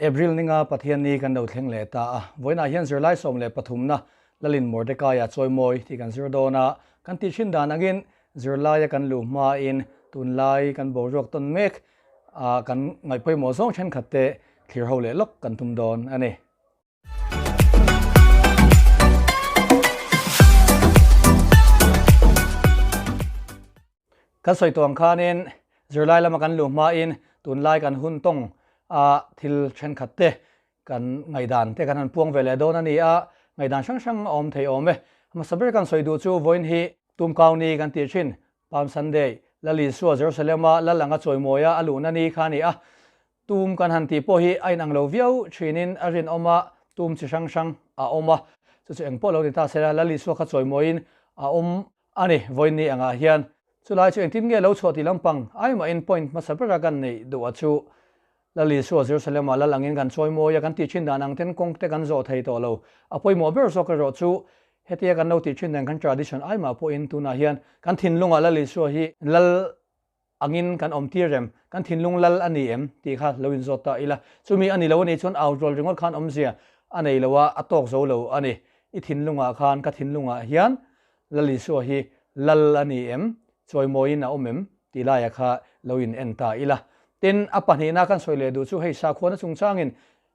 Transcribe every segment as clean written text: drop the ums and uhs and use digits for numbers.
April ninga Pathianni kan lo thleng leh ta a, vawiinah hian zirlai 13 na Lalin Mordekaia chawimawi tih kan zir dawn a, kan tih thin dan angin zirlaia kan luh hmain tunlai kan boruak tawn mek a kan ngaihpawimawh zawng thenkhat te thlir ho leh lawk kan tum dawn a ni. Kan sawi tawh ang khanin zirlai lama kan luh hmain tunlai kan hun tawng a thil thenkhat te kan ngaihdan te kan han puang ve leh dawn a ni a, ngaihdan hrang hrang a awm thei awm e. Hmasa ber kan sawi duh chu vawiin hi Tumkau ni kan tih thin, Palm Sunday, Lal Isua Jerusalem-a Lal anga chawimawia a luhna ni kha a ni a. Tum kan han tih pawh hi a inang lo viau thinin a rinawm a, tum chi hrang hrang a awm a, chu chu engpawh lo ni ta se la, Lal Isua kha chawimawiin a awm A ni, vawiinni angah hian chulai chu engtin nge lo chhuah tih lampang aimahin point hmasa bera kan neih duh a chu. Lal Isua Jerusalem-ah lal angin kan chawi mawi a, kan tih thin dan ang ten kawng te kan zawh thei tawh lo. A pawimawh ber zawk erawh chu hetia kan lo tih thin dan kan tradition aimah pawhin tunah hian kan thinlungah Lal Isua hi lal angin kan awm tir em? Kan thinlung lal a ni em? tih kha lo inzawt ta ila. Chumi a ni lo a nih chuan au rual ringawt khan awmzia a nei lo a, a tawk zo lo a ni. I thinlungah khan ka thinlungah hian Lal Isua hi lal a ni em? Chawimawiin a awm em? tih laia kha lo in en ta ila. Tin, a pahnihna kan sawi leh duh chu hei sakhuana chungchangin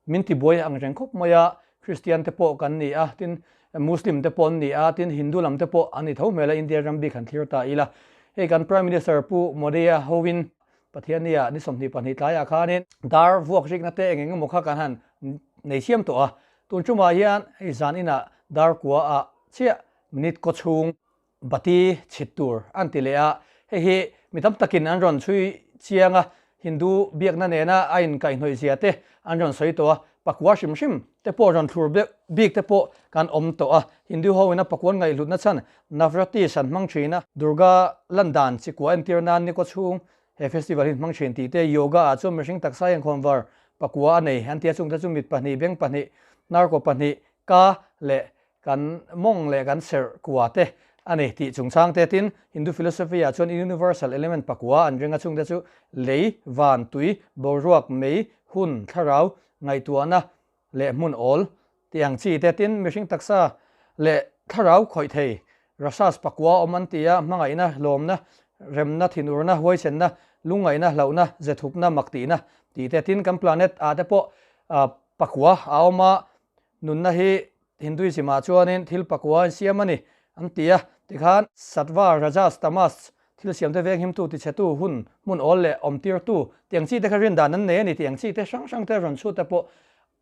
min tibuai ang reng khawp mai a, Kristian te pawh kan ni a, tin Muslim te pawh an ni a, tin Hindu lam te pawh an ni tho hmel a, India ram bik han thlir ta ila. Hei kan Prime Minister Pu Modi-a hovin Pathiannia ni 22 tlaiah khanin dar vuak rikna te eng eng emaw kha kan han nei siam tawh a, tun tumah hian hei zan inah dar kua ah chiah minute kaw chhung Bati chhit tur an ti leh a, hei hi mi tam takin an rawn chhui chiang a, Hindu biakna nena a inkaihhnawih zia te an rawn sawi tawh a, pakua hrim hrim te pawh rawn thlur bik te pawh kan awm tawh a, Hindu ho ina pakuan ngaihhlutna chhan Navratis an hmang thin a, Durga lan dan chikua entir nan ni kaw chhung he festival hi an hmang thin tih te, Yoga ah chuan mihring taksa hian khawnvar pakua a nei an ti a, chungte chu mit pahnih, beng pahnih, hnarkaw pahnih, ka leh Kan mawng leh kan serh kua te a ni tih chungchang te tin Hindu philosophy ah chuan universal element pakua an ring a chungte chu lei, van, tui, boruak, mei, hun, thlarau, ngaihtuahna leh hmun awl tih ang chi te tin mihring taksa leh thlarau khawih thei rasas pakua awm an ti a, hmangaihna, lawmna, remna, thinurna, huaisenna, lungngaihna, hlauhna, zethupna, maktihna tih te tin kan planet ah te pawh pakua a awm a, Nunna hi Hinduism ah chuanin thil pakua an siam a ni an ti a, tikhan Sattva, Rajas, Tamas thil siamte venghimtu, tichhetu, hun, hmun awl leh awmtirtu tih ang chi te kha rin dan an nei a ni tih ang chi te hrang hrang te rawn chhut te pawh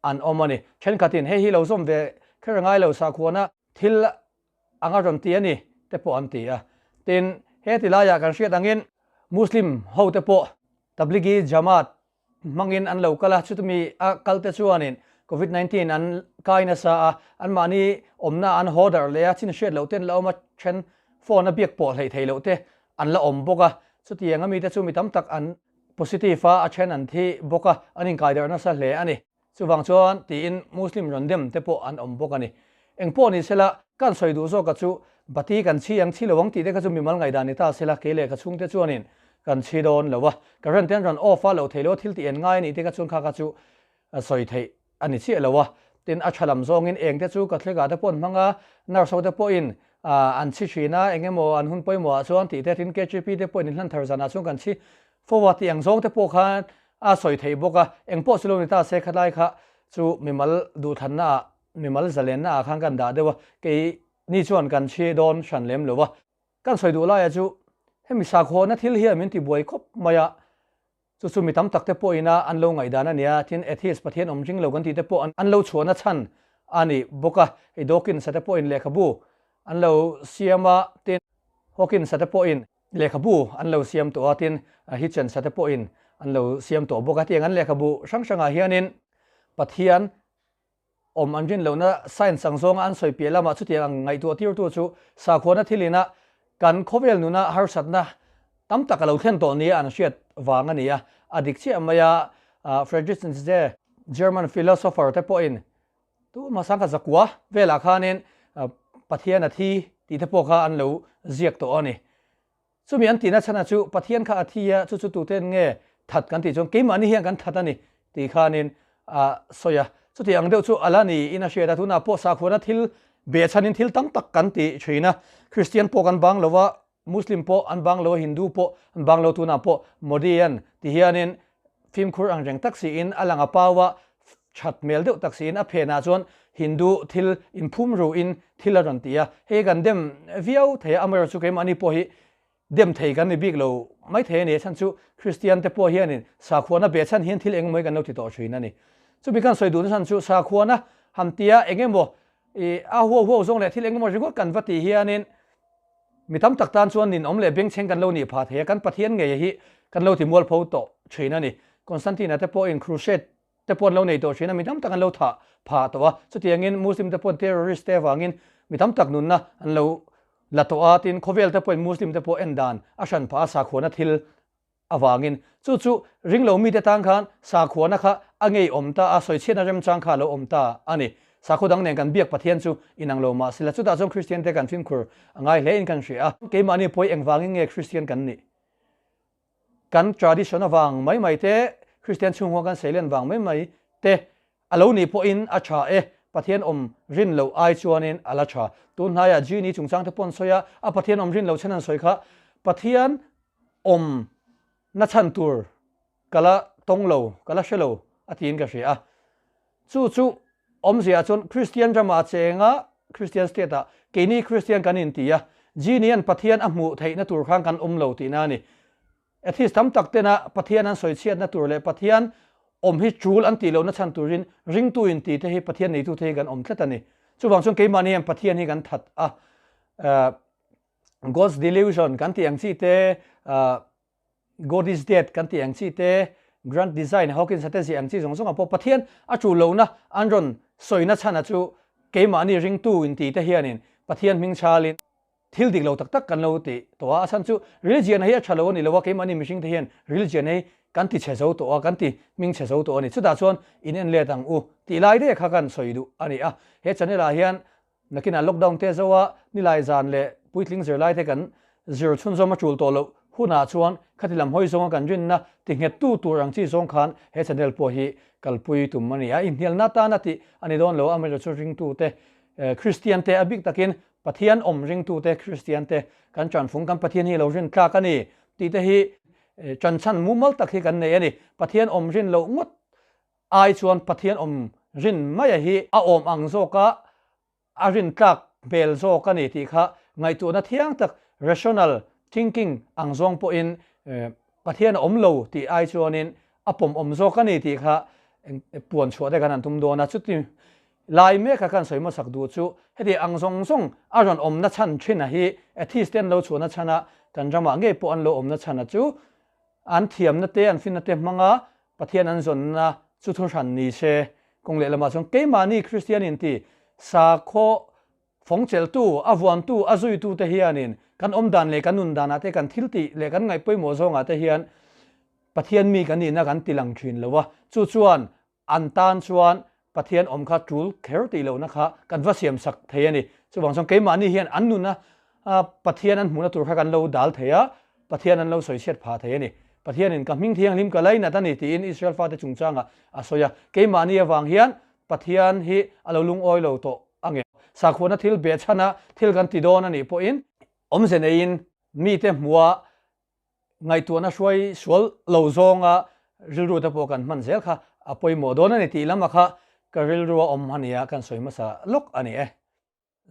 an awm a ni. Thenkhatin hei hi lo zawm ve kher a ngai lo sakhuana thil anga rawn ti a ni te pawh an ti a. Tin, he ti laiah kan hriat angin Muslim ho te pawh Tablighi Jamaat hmangin an lo kal a, chutumi a kalte chuanin Covid 19 an kai nasa a, anmahni awmna an haw darh leh a, chin hriat loh te an la awm a, then phone a biak pawh hleih theih loh te an la awm bawk a, chutiang ami te chu mi tam tak an positive a, a then an thi bawk a, an inkai darh nasa hle a ni. Chuvang chuan tiin Muslim rawn dem te pawh an awm bawk a ni. Eng pawh ni sela, kan sawi duh zawka chu Bati kan chhi ang chhi lo ang tih te kha chu mimal ngaihdan ni ta sela, kei leh ka chhungte chuanin kan chhi dawn lo a, current te an rawn off a, loh theih loh a thil tih en ngai a nih te kha chuan kha kha chu sawi theih a ni chiah lo a. Tin, a tha lam zawngin eng te chu Catholic ah te pawh an hmang a, nurse ho te pawhin an chhi thin a, eng emaw an hun pawimawh ah chuan tih te, tin KGP te pawhin inhlan thar zanah chuan kan chhi fo a tih ang zawng te pawh khan a sawi theih bawk a, eng pawh chu lo ni ta se khatlai kha chu mimal duhthlanna ah, mimal zalenna ah khan kan dah deuh a, kei ni chuan kan chhi dawn hran lem lo a. Kan sawi duh laia chu hemi sakhawna thil hian min tibuai khawp mai a, chu chu mi tam tak te pawhin a an lo ngaihdan a nia, tin atheist Pathian awm ring lo kan tih te pawh an lo chhuahna chhan a ni bawk a, hei Dawkins a te pawhin lehkhabu an lo siam a, tin Hawkins a te pawhin Lehkhabu an lo siam tawh a, tin Hitchens te pawhin an lo siam tawh bawk a. Hetiang an lehkhabu hrang hrangah hianin Pathian awm an rin lohna science ang zawnga an sawi piah lamah chutiang ang ngaihtuah tirtu chu sakhuana thilina kan khawvel nuna harsatna tam tak a lo thlen tawh nia an hriat vang a ni a. A dik chiah mai a, Friedrich Nietzsche, German philosopher te pawhin Tu hmasang kha zakua velah khanin Pathian a thi tih te pawh kha an lo ziak tawh a ni. Chumi an tihna chhana chu Pathian kha a thi a, chu chu tuten nge that kan tih chuan keimahni hian kan that a ni tih khanin a sawi a. Chuti ang deuh chu a la niin a hriat a, tunah pawh sakhuana thil behchhanin thil tam tak kan ti thin a, Kristian pawh kan bang lo a, Muslim pawh an bang lo a, Hindu pawh an bang lo, tunah pawh Modi-a'n ti hianin fimkhur ang reng tak siin a lang a pau a, that hmel deuh tak siin a phenah chuan Hindu thil inphum ruin thil a rawn ti a, hei kan dem viau thei a, amaherawhchu keimahni pawh hi dem thei kan ni bik lo mai thei a ni, a chhan chu Kristian te pawh hianin sakhuana behchhan hian thil engemaw hi kan lo ti tawh thin a ni. Chumi kan sawi duhna chhan chu sakhuana han tia engemaw i a huau huau zawng leh thil engemaw ringawt kan va tih hianin Mi tam tak tan chuan ninawm leh bengchheng kan lo nih phah thei a, kan Pathian ngei hi kan lo ti mualpho tawh thin a ni. Constantine-a te pawhin Crusade te pawh an lo nei tawh thin a, mi tam tak an lo thah phah tawh a. Chutiangin Muslim te pawhin terrorist te avangin mi tam tak nunna an lo la tawh a, tin khawvel te pawhin Muslim te pawh en dan a hran phah a, sakhuana thil avangin chu chu ringlo mite tan khan sakhuana kha a ngei awm ta a, sawichhiatna remchang kha a lo awm ta a ni. Sakhaw dang nen kan biak Pathian chu inang lo mah sela, chutah chuan Kristian te kan fimkhur a ngai hle in kan hria a. Keimahni pawi engvangin nge Kristian kan nih? Kan tradition avang mai mai te, Kristian chhungkua kan seilen vang mai mai te a lo nih pawhin a tha e, Pathian awm rin loh ai chuanin a la tha. Tun hnaiah Genie chungchang te pawh an sawi a, a Pathian awm rin loh chhan an sawi kha Pathian awm na chhan tur ka la tawng lo, ka la hre lo a tiin ka hria a. Chu chu awmzia chuan Kristian ramah chenga Kristian state ah keini Kristian kan inti a, Genie-an Pathian a hmuh theihna tur khan kan awm lo tihna a ni. Atheist tam tak tena Pathian an sawi chhiatna tur leh Pathian awm hi tul an tih lohna chhan turin ringtu inti te hi Pathian neitu te hi kan awm tlat a ni. Chuvang chuan keimahni hian Pathian hi kan that a. God's Delusion kan tih ang chi te, God is Dead kan tih ang chi te, Grand Design, Hawkins-a te ziah ang chi zawng zawngah pawh Pathian a tul lohna an rawn sawina chhana chu keimahni ringtu inti te hianin Pathian hming chhalin thil dik lo tak tak kan lo ti tawh a, a chhan chu religion hi a tha lo a ni lo a, keimahni mihring te hian religion hi kan ti chhe zo tawh a, kan ti hming chhe zo tawh a ni. Chutah chuan in en let ang u tih lai daih kha kan sawi duh a ni a, he channel ah hian Nakinah lockdown te zo a, nilai zan leh puitling zirlai te kan zir chhunzawm a tul tawh loh hunah chuan khati lam hawi zawnga kan rinna ti nghettu tur ang chi zawng khan he channel pawh hi kalpui tum a ni a, inhnialna atana tih a ni dawn lo a, amaherawhchu ringtute Kristian te a bik takin Pathian awm ringtute Kristian te kan tanfung kan Pathian hi lo rin tlak a ni tih te hi tanchhan mumal tak hi kan nei a ni. Pathian awm rin loh ngawt Ai chuan Pathian awm rin maia hi a awm ang zawka a rin tlak hmel zawk a ni tih kha ngaihtuahna thiang tak, rational thinking, ang zawng pawhin Pathian a awm lo tih ai chuanin a pawm awm zawk a ni tih kha puan chhuah te kan han tum dawn a. Chuti lai meka kan sawi hmasak duh chu heti ang zawng zawng a rawn awmna chhan thin a hi atheist te an lo chhuahna chhan a, kan ramah ngei pawh an lo awmna chhan a chu an thiamna te an finna te hmanga Pathian an zawnna chu thu hran ni se, kawng lehlamah chuan keimahni Kristian inti sakhaw fawngchelhtu, a vuantu, a zuitute hianin kan awm dan leh kan nun danah te, kan thiltih leh kan ngaih pawimawh zawngah te hian Pathian mi kan nihna kan tilang thin lo a, chu chuan An tan chuan Pathian awm kha tul kher tih lohna kha kan va siam sak thei a ni. Chuvang chuan keimahni hian an nuna Pathian an hmuhna tur kha kan lo dal thei a, Pathian an lo sawi chhiat phah thei a ni. Pathianin ka hming thianghlim ka lainat a ni tiin Israel fate chungchangah a sawi a. Keimahni avang hian Pathian hi a lo lungawi lo tawh a nge. Sakhuana thil behchhana thil kan ti dawn a nih pawhin awmze neiin mite hmuha Ngaihtuahna hruai sual lo zawnga rilru te pawh kan hman zel kha a pawimawh dawn a ni tih lama kha ka rilrua awm a nia kan sawi hmasa lawk a ni e.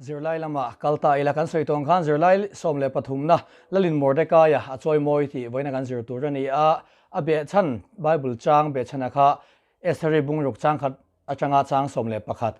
Zirlai lama kal ta ila kan sawi tawng khan zirlai 13na Lalin Mordekaia a chawimawi tih vawiina kan zir tur a ni a, a behchhan Bible chang behchhana kha Estheri bungruk chang khat atanga chang 11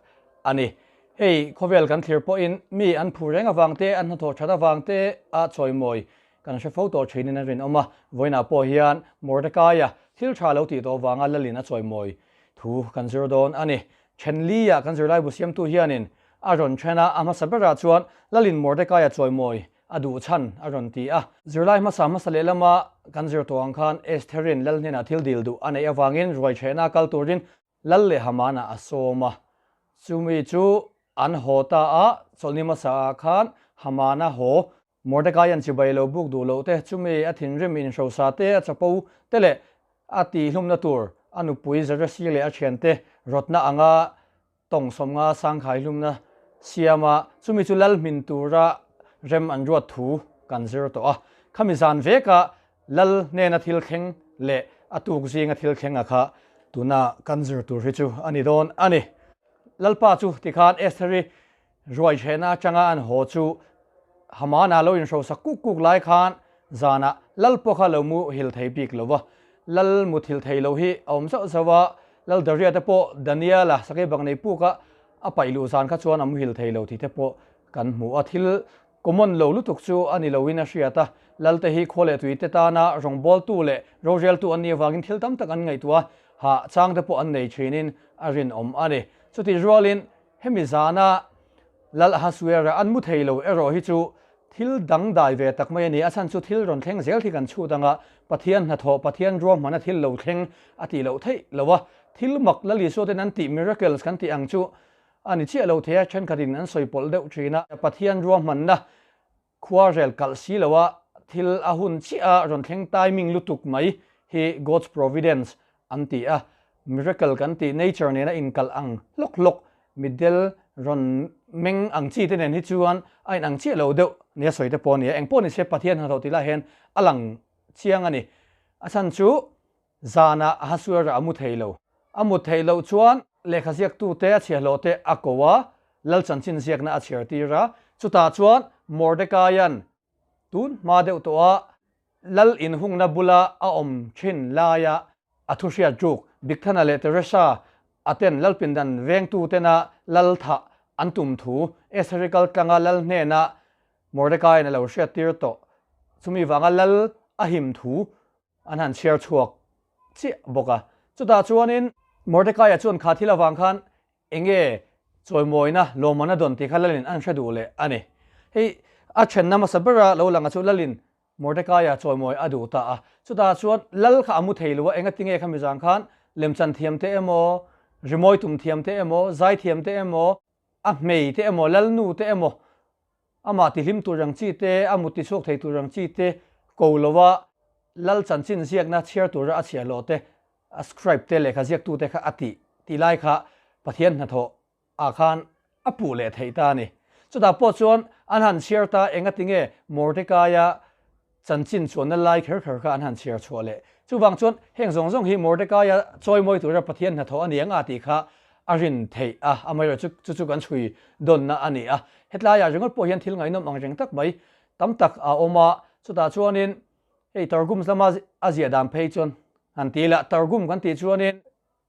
a ni. Hei khawvel kan thlir pawhin mi an phu reng avang te, an hnathawh that avang te a chawimawi kan hre fo tawh thinin a rinawm a. Vawiinah pawh hian Mordekaia thil tha lo tih tawh avanga Lalin a chawimawi thu kan zir dawn a ni. Thenlia kan zirlaibu siamtu hianin a rawn then a, a hmasa berah chuan Lalin Mordekaia chawimawi a duh chhan a rawn ti a. Zirlai hmasa hmasa lehlama kan zir tawh ang khan Estherin Lal hnenah thil dil duh a neih avangin ruaichhehna kal turin Lal leh Hamana a sawm a, chumi chu an haw ta a, chawlhni hmasa ah khan Hamana haw, Mordecai an chibai lo buk duh loh te, chumi a thinrim inhrosa te, a chapo te leh a tihhlumna tur a nupui Zeresi leh a thiante rawtna anga tawng 50 sangkhai hlumna siam a, chumi chu lal hmin tura rem an ruat thu kan zir tawh a. Khami zan veka lal hnena thil thleng leh a tuk zinga thil thleng a kha tuna kan zir tur hi chu a ni dawn a ni. Lalpa chu tikhan Estheri ruaichhehna atanga an haw chu Hamana lo inhrosak kuk kuk lai khan zanah lal pawh kha lo muhil thei bik lo va. Lal muthil thei lo hi a awm zauh zauh a, Lal Daria te pawh Daniela sakei bak nei puka a paih luh zan kha chuan a muhil thei lo tih te pawh kan hmu a. Thil common lo lutuk chu a ni loin a hriat a, Lal te hi khua leh tui te tana rawngbawltu leh roreltu an nih avangin thil tam tak an ngaihtuah a, hah chang te pawh an nei thinin a rinawm a ni. Chutih rualin Hemi zana Lal Ahasuera an mu thei lo erawh hi chu thil dangdai ve tak mai a ni. A chhan chu thil rawn thleng zel hi kan chhut anga Pathian hnathawh, Pathian ruahmana thil lo thleng a tih loh theih lo a. Thil mak Lal Isua ten an tih miracles kan tih ang chu a ni chiah lo thei a, thenkhatin an sawi pawlh deuh thin a. Pathian ruahmanna Khua rel kalh si lo a, thil a hun chiah a rawn thleng timing lutuk mai hi God's providence an ti a, miracle kan tih nature nena inkalh ang hlawk hlawk, mitdel rawn meng ang chi te nen hi chuan a inang chiah lo deuh nia sawi te pawh a ni a, engpawh ni se Pathian hnathawh tih lai hian a lang chiang a ni. A chhan chu zanah Ahasuerah a mu thei lo. A mut theih loh chuan lehkha ziaktute a chhiahhlawh te a ko a, Lal chanchin ziakna a chhiar tir a. Chutah chuan Mordecaia'n tun hma deuh tawh a Lal inhungna bula a awm thin laia a thu hriat ruk Bigthana leh Teresa a ten Lal pindan vengtutena Lal thah an tum thu Estheri kal tlanga Lal hnena Mordecaia'n a lo hriat tir tawh. Chumi vanga Lal a him thu An han chhiar chhuak chiah bawk a. Chutah chuanin Mordekaia chuan kha thil avang khan enge chawimawina lawmman a dawn tih kha Lalin an hre duh leh a ni. Hei a thenna hmasa bera lo lang a chu Lalin Mordekaia chawimawi a duh ta a. Chutah chuan Lal kha a mu thei lo a, enga tinge khami zang khan lemchan thiam te emaw, rimawi tum thiam te emaw, zai thiam te emaw, a hmei te emaw, Lalnu te emaw Amah tihlim tur ang chi te, a mut tichhuak thei tur ang chi te ko lova Lal chanchin ziakna chhiar tura a chhiahhlawh te, a scribe te, lehkha ziaktu te kha a tih tih lai kha Pathian hnathawh ah khan a puh leh theih ta a ni. Chutah pawh chuan an han chhiar ta engatinge Mordekaia Chanchin chuanna lai kher kher kha an han chhiar chhuah leh. Chuvang chuan heng zawng zawng hi Mordekaia chawimawi tura Pathian hnathawh a ni ang a tih kha a rin theih a, amaherawhchu chu chu kan chhui dawnna a ni a. Hetlaiah ringawt pawh hian thil ngaihnawm ang reng tak mai tam tak a awm a, chutah chuanin hei Targums lama a ziah dan phei chuan han ti ila, Targum kan tih chuanin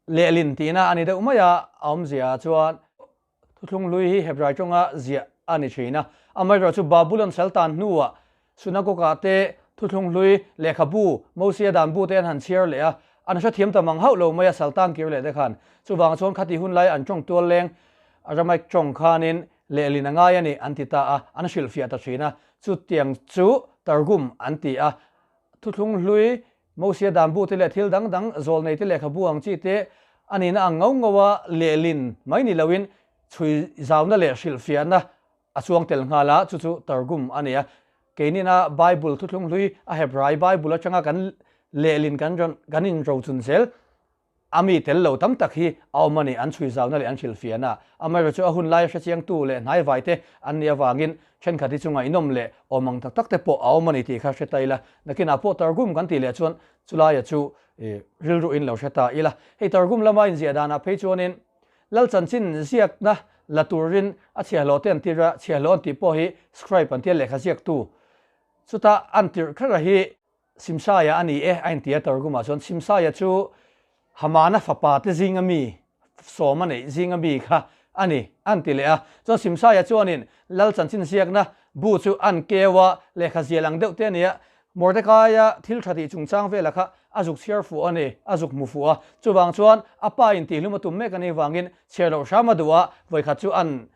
Lehlin tihna a ni deuh mai a, a awmzia ah chuan thuthlung hlui hi Hebrai tawnga ziah a ni thin a. Amaherawhchu Babulon saltan hnuah Synagogue-ah te thuthlung hlui lehkhabu, Mosia dan bu te an han chhiar leh a, an hrethiam ta mang hauh lo mai a saltan kir leh te khan. Chuvang chuan khati hun lai an tawng tual leng Aramaic tawng khanin lehlin a ngai a ni an ti ta a, an hrilhfiah ta thin a. Chutiang chu Targum an ti a, thuthlung hlui Mosia dan bu te leh thil dang dang zawlnei te lehkhabu ang chi te a nihna ang ngau ngau a lehlin mai ni loin chhui zauna leh hrilhfiahna a chuang tel nghal a, chu chu Targum a ni a. Keinina Bible thuthlung hlui a Hebrai Bible atanga kan lehlin kan rawn kan inrochun zel A mi tel lo tam tak hi a awm a ni, an chhui zauna leh an hrilhfiahna. Amaherawhchu a hun laia hrechiangtu leh hnaivai te an nih avangin thenkhat hi chu ngaihnawm leh awm ang tak tak te pawh a awm a ni tih kha hre ta ila. Nakinah pawh Targum kan tih leh chuan chulaia chu rilruin lo hre ta ila. Hei Targum lama inziah danah phei chuanin Lal chanchin ziakna la turin a chhiahhlawh te an tir a, chhiahhlawh an tih pawh hi scribe an tia lehkha ziaktu. Chuta an tirh kher a hi Simsaia a ni e, a inti a Targumah chuan Simsaia chu Hamana fapa te zinga mi, sawm a neih zinga mi kha a ni, a inti leh a. Chuan Simsaia chuanin Lal chanchin ziakna bu chu an keu a, lehkha zial ang deuh te a ni a, Mordekaia thil tha tih chungchang vela kha a zuk chhiar fuh a ni, a zuk hmu fuh a. Chuvang chuan a pa in tihhlum a tum mek a nih vangin chhiar loh hram a duh a, vawikhat chu an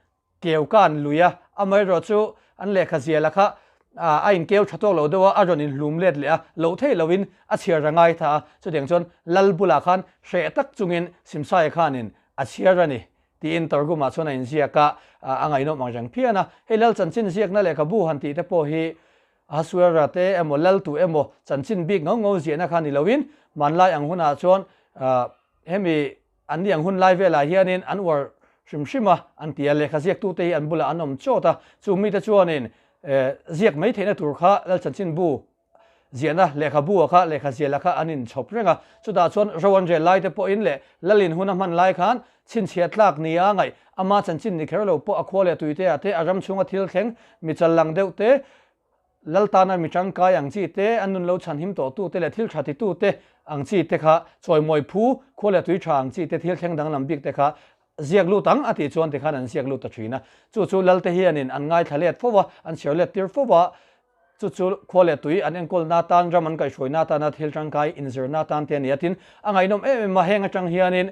Keu ka an lui a, amaherawh chu an lehkha ziala kha a inkeu tha tawk lo deuh a, a rawn inhlum let leh a, loh theih loin a chhiar a ngai tha a, chutiang chuan Lal bulah khan hreh tak chungin Simsaia khanin a chhiar a ni tiin Targumah chuan a inziak a, a ngaihnawm ang reng phian a. Hei Lal chanchin ziakna lehkhabu han tih te pawh hi Ahasuera te emaw Lal tu emaw chanchin bik ngau ngau ziahna kha ni loin hmanlai ang hunah chuan Hemi an ni ang hun lai velah hianin an uar hrim hrim a, an ti a, lehkha ziaktute hi an bulah an awm chawt a, chung mite chuanin ziak mai theihna tur kha Lal Chanchinbu ziahna lehkhabu-a kha lehkha ziahla kha an inchhawp reng a, chutah chuan ro an rel laite pawhin leh Lalin hun a hman lai khan chhinchhiah tlak nia ngaih ama chanchin ni kher lo pawh a khua leh tuitea te, a ram chhunga thil thleng mi chal lang deuh te, Lal tana mi tangkai ang chi te, an nun lo chhan him tawh tu te leh thil tha ti tu te ang chi te kha chawimawi phu, khua leh tui tha ang chi te thil thleng danglam bik te kha ziak lut ang a tih chuan tikhan an ziak lut ta thin a. Chu chu Lal te hianin an ngaithla let fo a, an chhiar let tir fo a, chu chu khua leh tui an enkawlna atan, ram an kaihhruaina atana thil tangkai inzirna atan te a ni a. Tin, a ngaihnawm em em a, heng atang hianin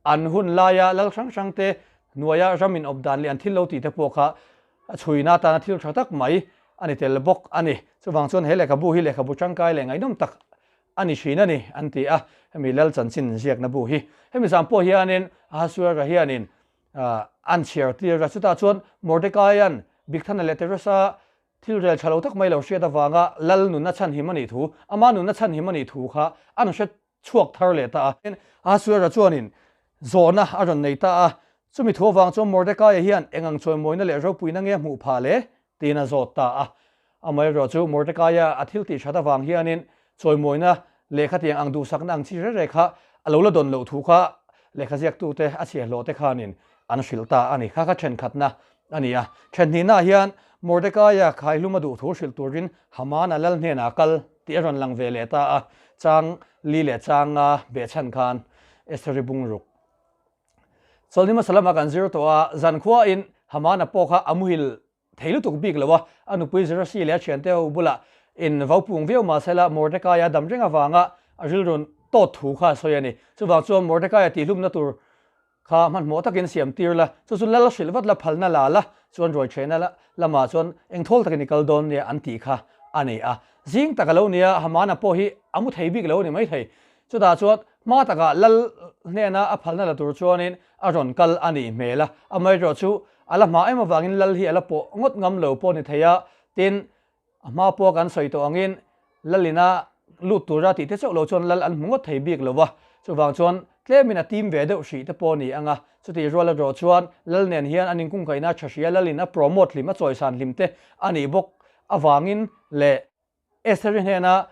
an hun laia Lal hrang hrang te hnuaia ram inawp dan leh an thil lo tih te pawh kha A chhuina atana thil tha tak mai a ni tel bawk a ni. Chuvang chuan he lehkhabu hi lehkhabu tangkai leh ngaihnawm tak a ni thin a ni, an ti a. Hemi Lal chanchin ziakna bu hi hemi zan pawh hianin Ahasuera hianin an chhiar tir a. Chutah chuan Mordecaia'n Bigthana leh Teresa thil rel tha lo tak mai lo hriat avanga Lal nunna chhanhim a nih thu, ama nunna chhanhim a nih thu kha an hre chhuak thar leh ta a. Ahasuera chuanin zawhna a rawn nei ta a, chumi thu avang chuan Mordekaia hian eng ang chawimawina leh ropuina nge a hmuh phah le? tiin a zawt ta a. Amaherawh chu Mordekaia a thil tih that avang hianin chawimawina lehkha tiang ang duhsakna ang chi rere kha a lo la dawn loh thu kha lehkha ziaktute a chhiahhlawh te khanin an hrilh ta a ni. Kha kha thenkhatna a ni a. Thenhnihnaah hian Mordekaia khaihlum a duh thu hrilh turin Hamana lal hnenah kal tih a rawn lang ve leh ta a, chang li leh changa behchhan khan Estheri bung ruk. Chawlhni hmasa lamah kan zir tawh a, zankhuain Hamana pawh kha a muhil thei lutuk bik lo a, a nupui Zerasi leh a thiante ho bulah in vo pung viau mah sela Mordekaia dam reng avanga a rilru tawt thu kha a sawi a ni. Chuvang chuan Mordekaia tihhlumna tur Kha hmanhmawh takin siam tir la, chu chu lal hrilh vat la, phalna la la, chuan ruai thehna lamah chuan eng thawl takin i kal dawn nia an tih kha a ni a. Zing tak a lo nia, Hamana pawh hi a mu thei bik lo a ni maithei. Chutah chuan hma takah lal hnena a phalna la tur chuanin a rawn kal a nih hmel a, amaherawh chu a la hma em avangin lal hi a la pawh ngawt ngam lo pawh a ni thei a, tin, A hma pawh kan sawi tawh angin Lalina lut tura tih te chauh lo chuan Lal an hmu ngawt thei bik lo va, chuvang chuan tlemin a tim ve deuh hrih te pawh a ni ang a. Chutih rual erawh chuan Lal nen hian an inkungkaihna a tha hria, Lalin a promote hlim, a chawisan hlim te a nih bawk avangin leh Estheri hnena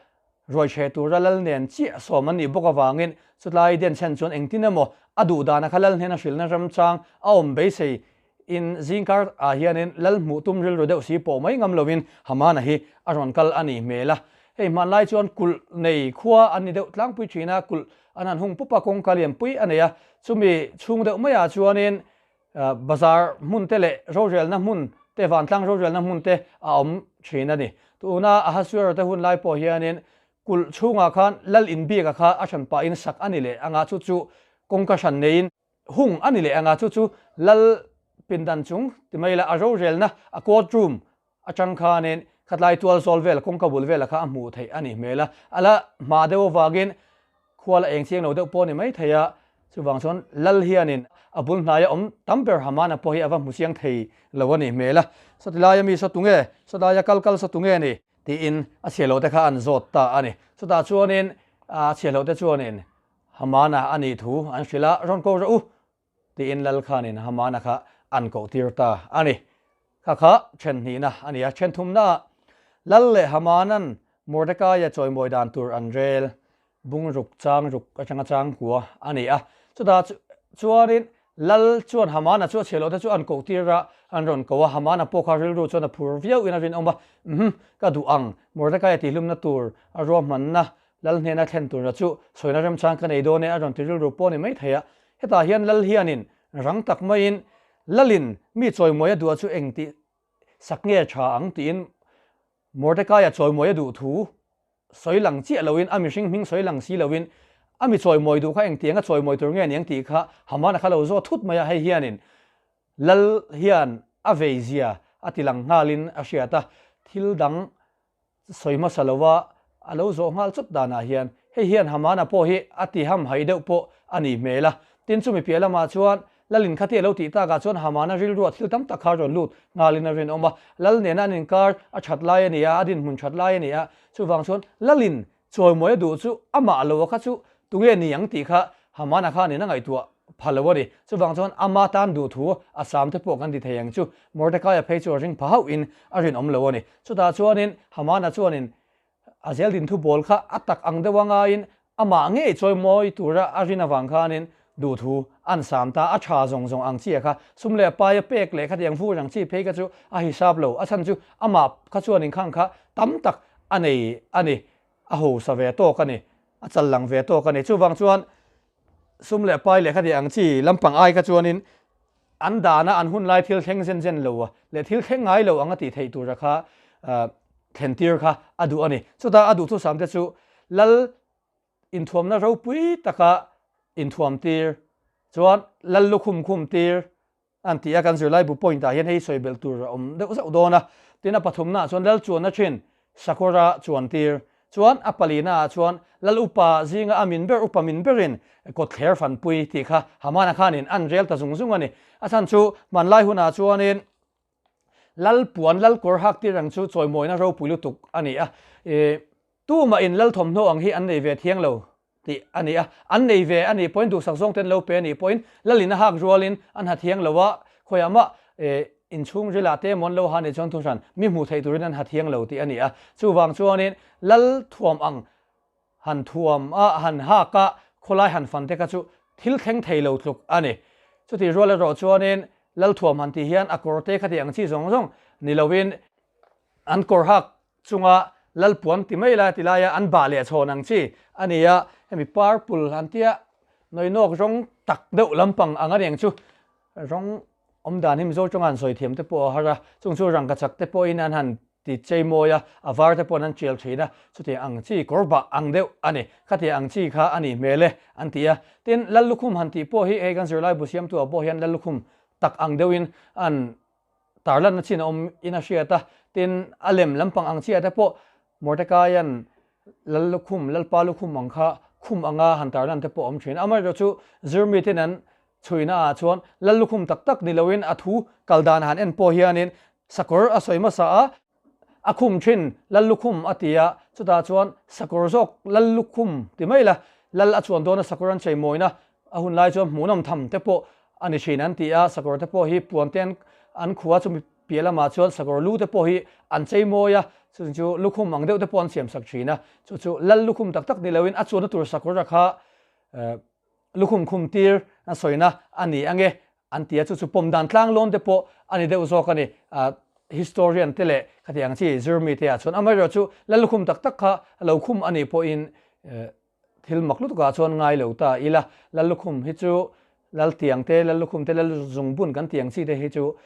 ruai chhe tura Lal nen chiah sawm an nih bawk avangin chutlai denchhen chuan engtin emaw a duh dana kha Lal hnena hrilhna ramchang a awm beisei In zingkar ah hianin lal hmuh tum rilru deuh si pawh mai ngam lovin Hamana hi a rawn kal a nih hmel a. Hei hmanlai chuan kulh nei khua an ni deuh tlangpui thin a, kulh an han hung pup a, kawngka lianpui a nei a. Chumi chhung deuh maiah chuanin bazar hmun te leh rorelna hmun te, vantlang rorelna hmun te a awm thin a ni. Tuna Ahasuerus te hun lai pawh hianin kulh chhungah khan lal inbiaka kha a hran pahin sak a ni leh anga chu chu kawngka hran neiin Hung a ni leh anga chu chu lal pindan chung ti mai ila a rorelna a court room atang khanin khatlai tual zawl vel kawngka bul vela kha a hmuh theih a nih hmel a, a la hma deuh avangin khua la eng chiang lo deuh pawh a ni mai thei a, chuvang chuan lal hianin a bul hnaia awm tam ber Hamana pawh hi a va hmu chiang thei lo a nih hmel a, sawti laia mi saw tunge, sawtlaia kal kal saw tunge ni? Tiin a chhiahloh te kha an zawt ta a ni. Chutah chuanin a chhiahloh te chuanin Hamana a nih thu an hrilh a, rawn ko rawh u, tiin Lal khanin Hamana kha an koh tir ta a ni. Kha kha then hnihna a ni a, then thumnaah Lal leh Hamanan Mordekaia chawimawi dan tur an rel bung ruk chang ruk atanga chang kua a ni a. Chutah chuanin Lal chuan Hamana chu a chhiah loh te chu an koh tir a, an rawn ko a, Hamana pawh kha rilru chuan a phur viau in a rinawm a, Umm, ka duh ang, Mordekaia tihhlumna tur a ruahmanna Lal hnena thlen tura chu sawina remchang ka nei dawn e a rawn ti rilru pawh a ni mai thei a. Hetah hian Lal hianin rang tak maiin Lalin mi chawimawi a duh a chu eng tih sak nge tha ang tiin Mordekaia chawimawi a duh thu sawi lang chiah loin a mihring hming sawi lang si loin a mi chawimawi duh kha engtiang a chawimawi tur nge niang tih kha Hamana kha lo zawt thut mai a, hei hianin Lal hian a vei zia a ti lang nghalin a hriat a, thil dang Sawi hmasa lova a lo zawh nghal chawt danah hian hei hian Hamana pawh hi a ti ham hai deuh pawh a nih hmel a. Tin, chumi piah lamah chuan Lalin khati a lo tih takah chuan Hamana rilruah thil tam tak kha a rawn lut nghalin a rinawm a. Lal nena an inkar a that lai a ni a, a dinhmun that lai a ni a. Chuvang chuan Lalin chawimawi a duh chu amah lo a kha chu Tunge ni ang tih kha Hamana khanin a ngaihtuah pha lo a ni. Chuvang chuan ama tan duh thu a sam te pawh kan ti thei ang chu. Mordekaia phei chu a ring pha hauhin a rinawm lo a ni. Chutah chuanin Hamana chuanin a zeldin thu bawl kha a tak ang deuh a ngaiin amah ngei chawimawi tura a rin avang khanin duh thu an sam ta. A tha zawng zawng ang chi a kha sum leh paia pek leh khatiang vur ang chi phei kha chu a hisap lo. A chhan chu amah kha chuanin khang kha tam tak a nei a ni. A hausa ve tawk a ni. A chal lang ve tawk a ni. Chuvang chuan sum leh pai leh khatiang ang chi lampang ai kha chuanin an dana an hun lai thil thleng zen zen lo leh thil thleng ngai lo anga tih theih tura kha thlen tir kha a duh a ni. Chutah a duhthusam te chu lal inthuamna ropui taka inthuam tir chuan lal lukhum khum tir an ti a, kan zirlaibu point ah hian hei sawi belh tur a awm deuh zauh dawn a. Tin a pathumna ah chuan lal chuanna thin sakawra chuan tir chuan a palina ah chuan lal upa zinga a min ber upa min berin kawtthler fanpui tih kha Hamana khanin an rel ta zung zung a ni. A chhan chu hmanlai hunah chuanin lal puan lal kawr hak tir ang chu chawimawina ropui lutuk a ni a, ih tumahin lal thawmhnaw ang hi an nei ve thiang lo tih a ni a, an nei ve a nih pawhin duhsak zawng te an lo pe a nih pawhin lalin a hak rualin an ha thiang lo a, khawiah mah inchhung rilah te emaw an lo ha nih chuan thuhran mi hmuh theih turin an ha thiang lo tih a ni a, chuvang chuanin lal thuam ang han thuam a, han hak a, khawlai han fan te kha chu thil thleng thei lo tluk a ni. Chutih rual erawh chuanin lal thuam han tih hian a kawr te kha tih ang chi zawng zawng ni loin an kawr hak chunga lal puan ti mai lai ti laia an bah leh chhawn ang chi a ni a, hemi purple an tia nawinawk rawng tak deuh lampang ang a ni ang chu rawng awm dan hi Mizo tawnga han sawi thiam te pawh a har a, chung chu rangkachak te pawhin an han ti chei mawi a, a var te pawhin an tial thin a, chutiang ang chi kawr bah ang deuh a ni, khatiang ang chi kha a nih hmel e an ti a, tin lal lukhum han tih pawh hi hei kan zirlaibu siamtu ah pawh hian lal lukhum tak ang deuhin an Tarlanna chin a awm in a hriat a, tin a lem lampang ang chiah te pawh Mordecai-a'n Lal lukhum, Lalpa lukhum ang kha khum anga han tarlan te pawh a awm thin. Amaherawhchu chu zirmi ten an chhuina ah chuan Lal lukhum tak tak ni loin a thu kal dan han en pawh hianin sakawr a sawi hmasa a, a khum thin Lal lukhum a ti a, chutah chuan sakawr zawk Lal lukhum ti mai la, Lal a chuan dawna sakawr an cheimawina A hun lai chuan hmuhnawm tham te pawh a ni thin an ti a, sakawr te pawh hi puan te an khua chumi piah lamah chuan sakawr lu te pawh hi an chei mawi a, chu chu lukhum ang deuh te pawh an siam sak thin a, chu chu lal lukhum tak tak ni loin a chuanna tur sakawr a kha lukhum khum tir a sawina a ni ange an ti a, chu chu pawm dan tlang lawn te pawh a ni deuh zawk a ni. Historian te leh khati ang chi zirmi te ah chuan amaherawhchu chu lal lukhum tak tak kha a lo khum a nih pawhin Thil mak lutukah chuan ngai lo ta ila, Lal lukhum hi chu Lal tiang te, Lal lukhum te, Lal zungbun kan tiang chi te hi chu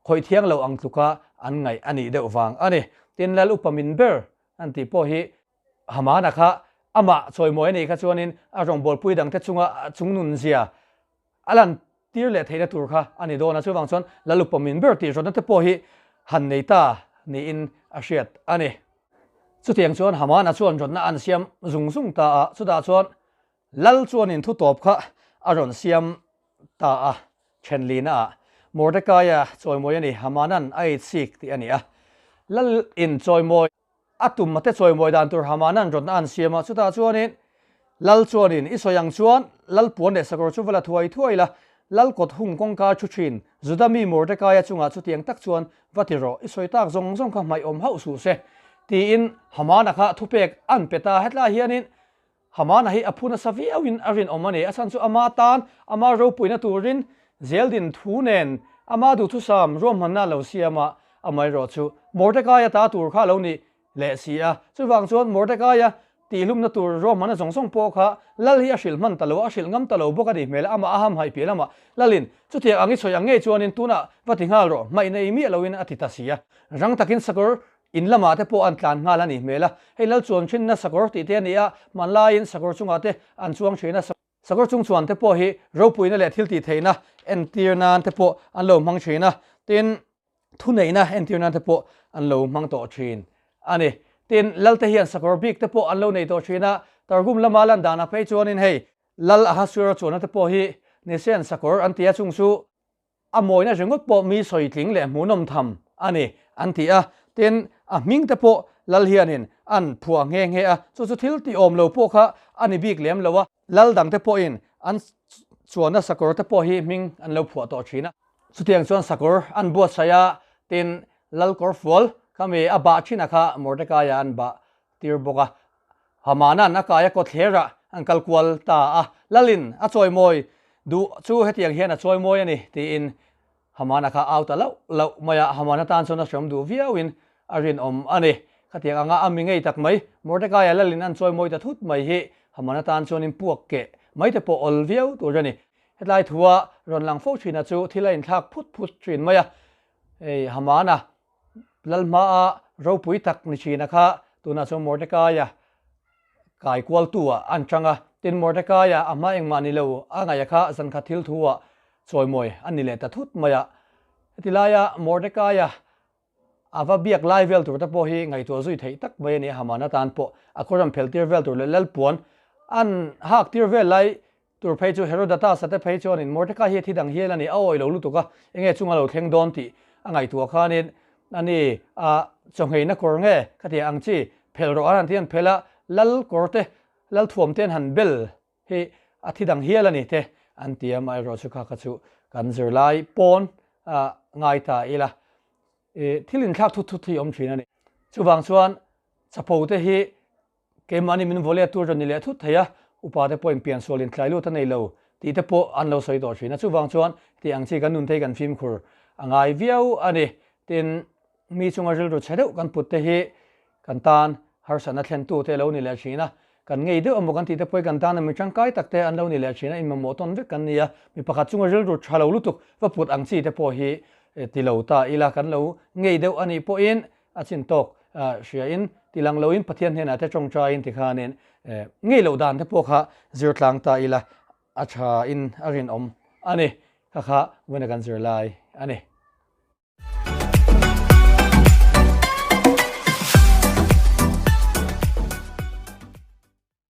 khawih thiang lo ang tluka an ngaih a nih deuh vang a ni. Tin, Lal upa min ber an tih pawh hi Hamana kha amah chawimawi a nih kha chuanin a rawngbawlpui dangte chunga a chungnun zia A lan tir leh theihna tur kha a ni dawn a, chuvang chuan Lal upa min ber tih rawtna te pawh hi han nei ta niin a hriat a ni. Chutiang chuan Hamana chuan rawtna an siam zung zung ta a, chutah chuan Lal chuanin thu tawp kha a rawn siam ta a, thenlina ah Mordekaia chawimawi a ni, Hamanan a itsik tih a ni a, Lal in chawimawi. A tum te chawimawi dan tur Hamanan rawtna an siam a, chutah chuanin Lal chuanin, I sawi ang chuan Lal puan leh sakawr chu va la thuai thuai la, Lal kawt hung kawngka thu thin, Juda mi Mordekaia chungah chutiang tak chuan va ti rawh, i sawi tak zawng zawng kha hmaih awm hauh suh se, tiin Hamana kha thupek an pe ta. Hetlaiah hianin Hamana hi a phu nasa viauin a rinawm a ni. A chhan chu ama tan, ama ropuina turin zeldin thu nen ama duhthusam ruahmanna a lo siam a, amaherawh chu Mordekaia ta tur kha a lo ni leh si a. Chuvang chuan Mordekaia tihlumna tur ruahmanna zawng zawng pawh kha Lal hi a hrilh hman ta lo a, a hrilh ngam ta lo bawk a ni hmel a, amah a hamhaih piah lamah Lalin chutiang ang i sawi ang ngei chuanin tunah va ti nghal rawh, hmaih nei miah loin a ti ta si a. Rang takin sakawr In lamah te pawh an tlan nghal a nih hmel a, hei lal chuan thinna sakawr tih te a ni a, hmanlaiin sakawr chungah te an chuang thin a, sakawr chung chuan te pawh hi ropuina leh thil tih theihna entir nan te pawh an lo hmang thin a, tin thuneihna entir nan te pawh an lo hmang tawh thin a ni. Tin, lal te hian sakawr bik te pawh an lo nei tawh thin a, Targum lama lan danah phei chuanin hei lal Ahasuera chuanna te pawh hi nise an sakawr an ti a, chung chu A mawina ringawt pawh mi sawi tling leh hmuhnawm tham a ni, an ti a. Tin, a hming te pawh Lal hianin an phuah nghe nghe a, chu chu thil tih awm lo pawh kha a ni bik lem lo a. Lal dangte pawhin an chuanna sakawr te pawh hi hming an lo phuah tawh thin a. Chutiang chuan sakawr an buatsaih a, tin, lal kawr fual khami a bah thin a kha Mordekaia an bah tir bawk a. Hamana'n a kai a kawtthlerah an kal kual ta a, Lalin a chawimawi duh chu hetiang hian a chawimawi a ni, tiin Hamana kha au ta loh loh mai a, Hamana tan chuan a hreawm duh viauin a rinawm a ni. Khatiang anga a mi ngei tak mai, Mordekaia lalin an chawimawi ta thut mai hi Hamana tan chuanin puak keh mai te pawh awl viau tur a ni. Hetlai thua rawn lang fo thina chu thil a inthlak phut phut thin mai a, hei Hamana lal hmaa ropui tak ni thina kha tunah chuan Mordekaia kai kualtu ah an chang a, tin Mordekaia a hma engmah ni lo a ngaih a kha zankhat thil thu ah chawimawi a ni leh ta thut mai a. Heti laia Mordekaia a va biak lai vel tur te pawh hi ngaihtuah zui theih tak mai a ni a, Hamana tan pawh a kawr an phel tir vel tur leh lalpuan an hak tir vel lai Tur phei chu Herodotus-a te phei chuanin Mordecai hi a thi dang hial a ni, a awih lo lutuk a, enge chunga lo thleng dawn tih a ngaihtuah khanin a ni a chawngheina kawr nge khatiang ang chi phel rawh an han ti an phel a, lal kawr te, lal thuam te an han bel hi a thi dang hial a ni te an ti a, amaherawh chu kha kha chu kan zirlai pawn ngai ta ila thil inthlak thut thut hi a awm thin a ni. Chuvang chuan chapo te hi Keimahni min vawleh tur rawn ni leh thut thei a, upa te pawhin piansual in tlai lut a nei lo tih te pawh an lo sawi tawh thin a, chuvang chuan heti ang chi kan nun thei kan fimkhur a ngai viau a ni. Tin, mi chunga rilru chhe deuh kan put te hi kan tan harsatna thlentu te lo ni leh thin a, kan ngei deuh emaw kan tih te pawh hi kan tana mi tangkai tak te an lo ni leh thin a, inmamawh tawn vek kan ni a, mi pakhat chunga rilru tha lo lutuk va put ang chi te pawh hi ti lo ta ila kan lo ngei deuh a nih pawhin A chin tawk hriain tilang loin Pathian hnenah te tawngtaiin tikhanin ngei loh dan te pawh kha zir tlang ta ila a thain a rinawm a ni. Kha kha vawiin a kan zir lai a ni.